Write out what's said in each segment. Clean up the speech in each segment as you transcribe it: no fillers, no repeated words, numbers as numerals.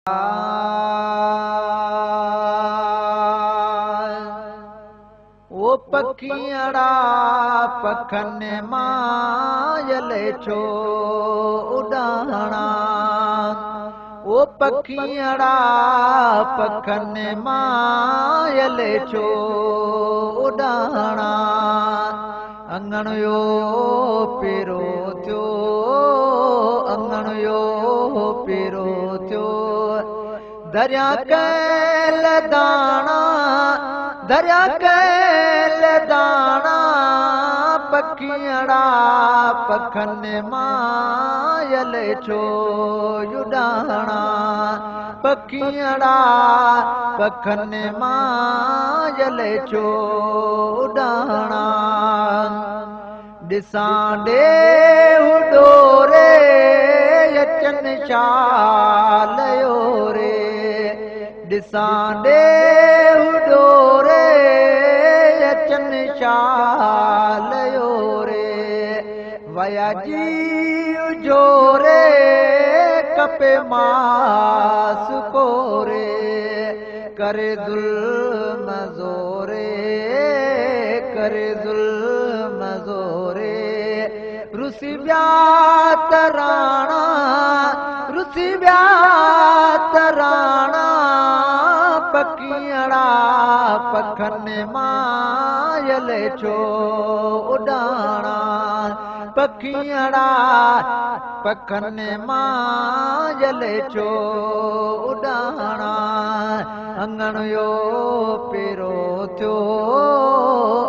ओ पखियड़ा पखन मायल छो उॾाणा, ओ पखियड़ा पखन मायल छो उॾाणा। अंगण यो पेरो थियो, अंगण यो पेरो थियो। दरिया कैल दाणा, दरिया कैल दाणा, पखियड़ा पखन मायल छो उॾाणा। पखियड़ा पखन मायल छो उॾाणा। ॾिसां ॾे ॾोरे अचन शाल रे, ॾिसां ॾे ॾोरे अचन शाल रे। वया जी जोरे कपे मास कोरे, करे ज़ुल्म ज़ोरे, करे ज़ुल्म ज़ोरे। रुसी व्या तराणा, रुसी व्या तराणा, पखियड़ा पखन मायल छो उॾाणा। पखियड़ा पखन मायल छो उॾाणा। अंगण यो पेरो थियो,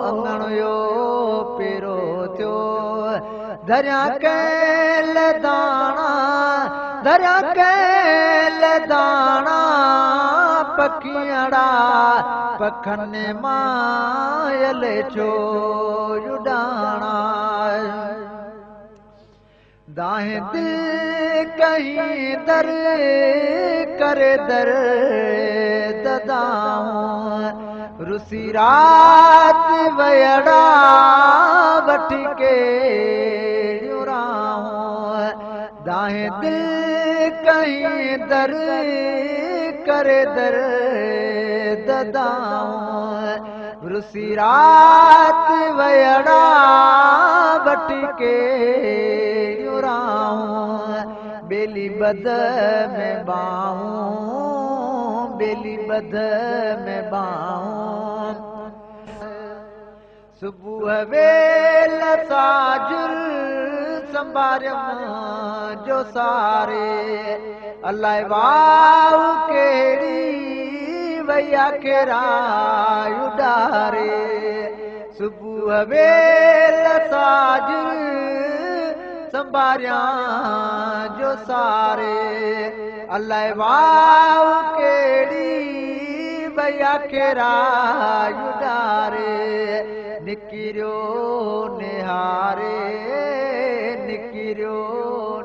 अंगण यो पेरो थियो। दरिया कैल दाणा, दरिया कैल दाणा, पखियड़ा पखन मायल छो उॾाणा। दाहें दिल कहीं दर करे दर ददाऊं, रुसी रात वयड़ा वठी के राहूं। दाहें दिल कहीं दर करे दर ददाऊं, रुसी रात वयड़ा वठी के राहूं। बेली बद में बाहूं, बेली बद में बाहूं। सुबुह वेल साजुर संभारियम जो सारे, अलाए वाव कहिड़ी वया खेराय उॾारे। सुबुह वेल साजुर संभारियां जो सारे, अलाए वाव कहिड़ी वया खेराय उॾारे। निकिरियो निहारे, निकिरियो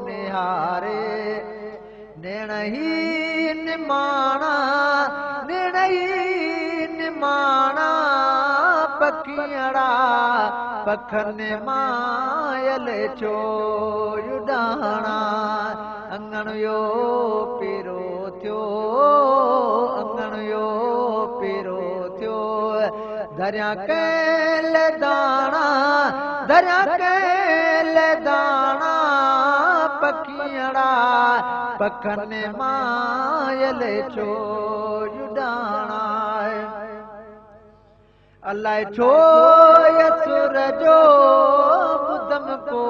निहारे। नेण ही निमाणा, नेण ही निमाणा, पखियड़ा पखन मायल छो उॾाणा। अंगण यो पेरो थियो, अंगण यो पेरो थियो। दरिया कैल दाणा, दरिया कैल दाणा, पखियड़ा पखन मायल छो उॾाणा। अलाए छो यसुर जो ॿुधम को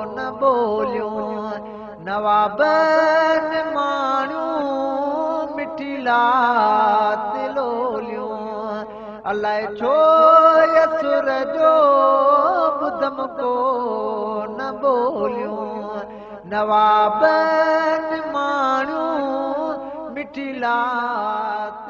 न ॿोलियो, नवाबन माण्हू मिठी लात लोलियो। अलाए छो यसुर जो ॿुधम को न ॿोलियो, नवाबन माण्हू मिठी लात।